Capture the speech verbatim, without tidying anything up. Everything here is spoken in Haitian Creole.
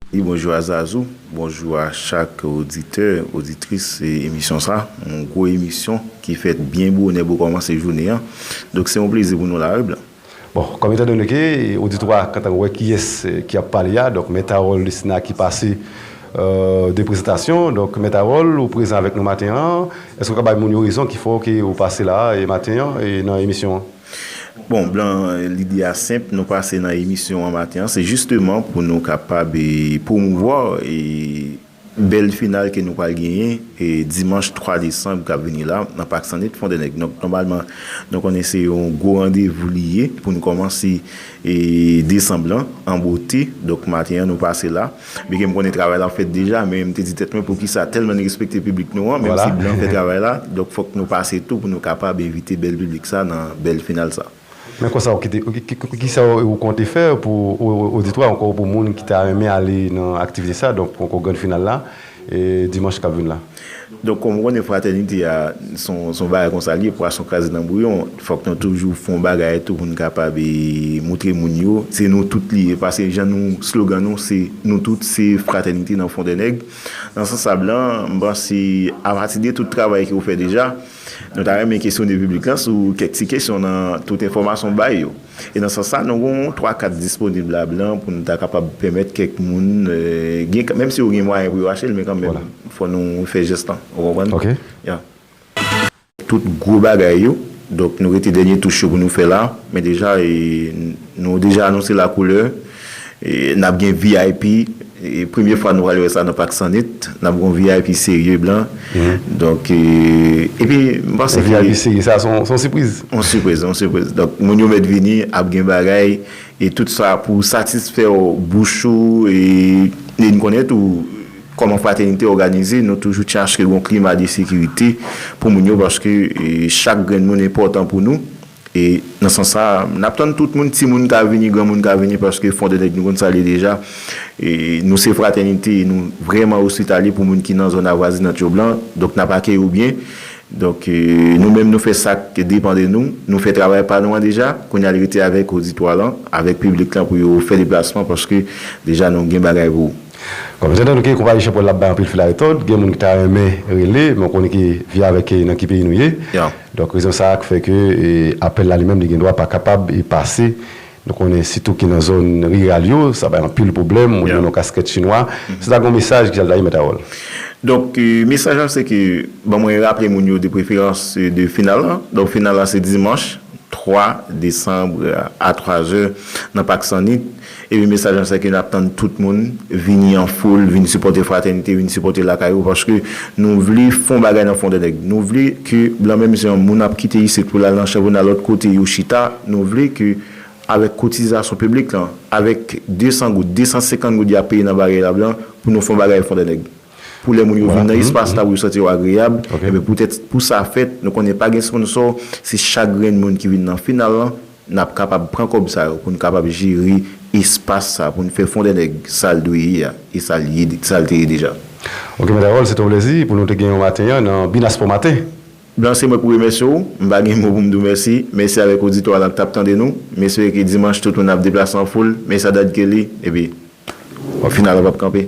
Wi, bonjou a Zazou, bonjou a chak oditè, oditris e emisyon sa. Yon gwo emisyon ki fèt byen bonè pou kòmanse jounen an. Donk, se yon plezi pou nou la, wi, Blan. Bon, kòm etan done ke oditwa kantan wè kiyès eh, ki ap pale a, donk Mèt Harold Lucina ki pase eh, de prezantasyon. Donk, Mèt Harold, ou prezan avèk nou maten an. Èske w ka bay moun yo rezon ki fè ke ou pase la e maten an e nan emisyon an? Bon, Blan, lide a senp, nou pase nan emisyon an maten an, se jisteman pou nou kapab e, pwomouvwa e, bèl final ke nou pral genyen e, dimanch twa desanm k ap vini la nan Pak Sanit Fondènèg. Donk, nòmalman, nou konnen se yon gwo randevou li ye pou nou kòmanse e, desanm lan an bote. Donk, maten an, nou pase la. Byenke m konnen travay la fèt deja, men m te di tèt mwen poukisa tèlman n respekte piblik nou an, menm si Blan fè travay la, donk fòk nou pase tou pou nou kapab envite bèl piblik sa nan bèl final sa. Men konsa, ou kite, ou ki- ki- ki- kisa ou ou konte fè pou ou- ou- oditwa ankò pou moun ki ta renmen ale nan aktivite sa, donk ankò grand final la, e dimanch k ap vin la? Donk, kòm ou konnen fratènite a, se yon se yon bagay konsa li ye, pwason kraze nan bouyon. Fòk nou toujou fè yon bagay tou pou nou kapab e, montre moun yo, se nou tout li ye. Paske jan nou, slogan nou, se nou tout, se fratènite nan Fondènèg. Nan sans sa, Blan, m panse, apati de tout travay ke ou fè deja, nou ta renmen kesyone piblik lan sou kèk ti kesyon nan tout enfòmasyon w bay yo. E nan sans sa, nou gen yon twa kat disponib la, Blan, pou nou ta kapab pèmèt kèk moun, eh, gen, menm si yo gen mwayen pou yo achte l, men kanmenm, fò nou fè jès lan. Ou konprann? Ok. Ya. Tout gwo bagay yo. Donk, nou rete dènye touch yo pou nou fè la. Men deja, e, nou deja anonse lakoulè. E, n ap gen V I P. E, premye fwa nou pral wè sa nan Pak Sanit. N ap gen yon V I P serye, Blan. Donk, e, epi, m panse ke V I P serye, sa se yon se yon sipriz. Yon sipriz, yon sipriz. Donk, moun yo mèt vini, ap gen bagay. E tout sa pou satisfè w, bouch ou, e, e n konnen tou, kòman fratènite òganize, nou toujou chache yon klima de sekirite pou moun yo, paske e, chak grenn moun enpòtan pou nou. E nan sans sa, n ap tann tout moun, timoun ka vini, granmoun ka vini, paske Fondènèg nou konn sa l ye deja. E, nou se fratènite, e nou vrèman ospitalye pou moun ki nan zòn avwazinant yo, Blan. Donk, n ap akeyi w byen. Donk, e, nou menm, nou fè sa k depann de nou. Nou fè travay pa nou an deja. Kounye a, li rete avèk oditwa lan, avèk piblik lan pou yo fè deplasman, paske deja nou gen bagay pou ou. Kòm etan done ke konpayi Jean Paul la ap bay anpil fil a retòd, gen moun ki ta renmen rele, men w konnen ke via avèk nan ki peyi nou ye. Ya. Donk, rezon sa a k fè ke e, apèl la li menm, li gen dwa pa kapab e pase. Nou konnen sitou ki nan zòn riral yo, sa bay anpil pwoblèm, moun yo nan kaskèt chinwa. Se ta gen yon mesaj ki al daye Mèt Harold. Donk, e, mesaj la, se ke, ban mwen raple moun yo de preferans e, de final la. Donk, final la, se dimanch twa desanm a twa zè nan Pak Sanit. Epi mesaj la se ke n ap tann tout moun vini an foul, vin sipòte Fratènite, vin sipòte lakay ou, paske nou vle fè yon bagay nan Fondènèg. Nou vle ke Blan, menm si yon moun ap kite isit pou l al nan Chanpona lòt kote yo chita, nou vle ke avèk kotizasyon piblik lan, avèk de san goud, de san senkant goud y ap peye nan bagay la, Blan, pou nou fè yon bagay Fondènèg. Pou lè moun yo vin nan espas la, pou yo santi yo agreyab, ebyen poutèt pou sa fèt, nou konnen pa gen sponsò, se chak grenn moun ki vin nan final lan, n ap kapab pran kòb sa yo pou n kapab jere espas sa, pou n fè Fondènèg sa l dwe ye a, e sa l ye, sa l te ye deja. Ok, Mèt Harold, se te yon plezi pou nou te gen w maten an nan Binas pou maten. Blan, se mwen pou remèsye w. M pa gen mo pou m di w mèsi. Mèsi avèk oditwa lan k t ap tande nou. M espere ke dimanch tout moun ap deplase an foul. Mèsi a Dad Kelly. Epi, final la p ap kanpe.